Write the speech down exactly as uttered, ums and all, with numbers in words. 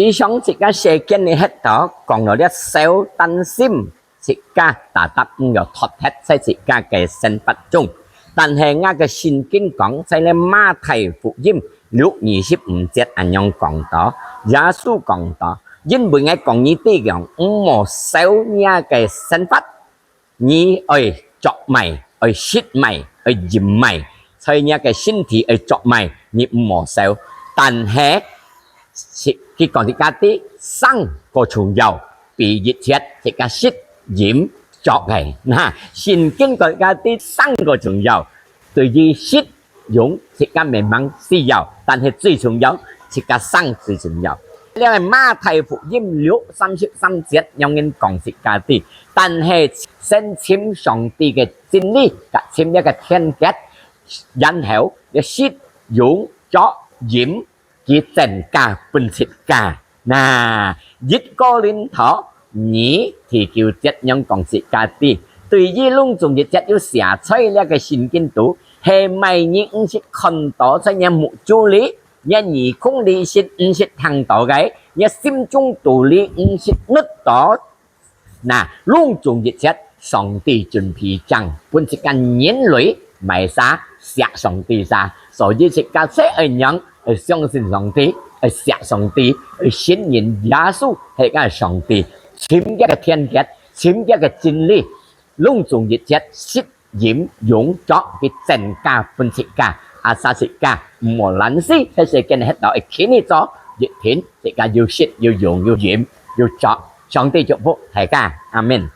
以上自家世間个歇到，講到這首，但心自家打搭毋要脫忒在自家个生活中。但係𠊎个聖經講，在這馬太福音六二十五節恁樣講到，耶穌講到：「因為𠊎講你知樣，毋好愁若个生活，你愛著麼，愛食麼，愛飲麼，在若个身體愛著麼，你毋好愁。」但係佢講自家知，生過重要，比一切自家食、飲、著个。那聖經講自家知，生過重要，對於食、用自家明明需要，但係最重要，自家生最重要。這个馬太福音六三十三節，仰般講自家知，但係先尋上帝个真理，佮尋這个天國，然後這食、用、著、飲，佢增加分自家。那一哥林多二第九節仰講自家知，對於攏總一切有寫在這个聖經肚，係麼人毋識看到在若目珠裡，若耳空裡識毋識聽到个，若心中肚裡毋識諗到，那攏總一切上帝準備正分自家人類麼儕惜上帝儕。所以自家就愛仰，愛相信上帝，愛惜上帝，愛信任耶穌係个上帝，尋佢个天國，尋佢个真理，攏總一切食、飲、用、著，佢增加分自家。啊，所以自家毋好懶尸，在世間歇到一日做，一定自家有食、有用、有飲、有著。上帝祝福大家，阿們。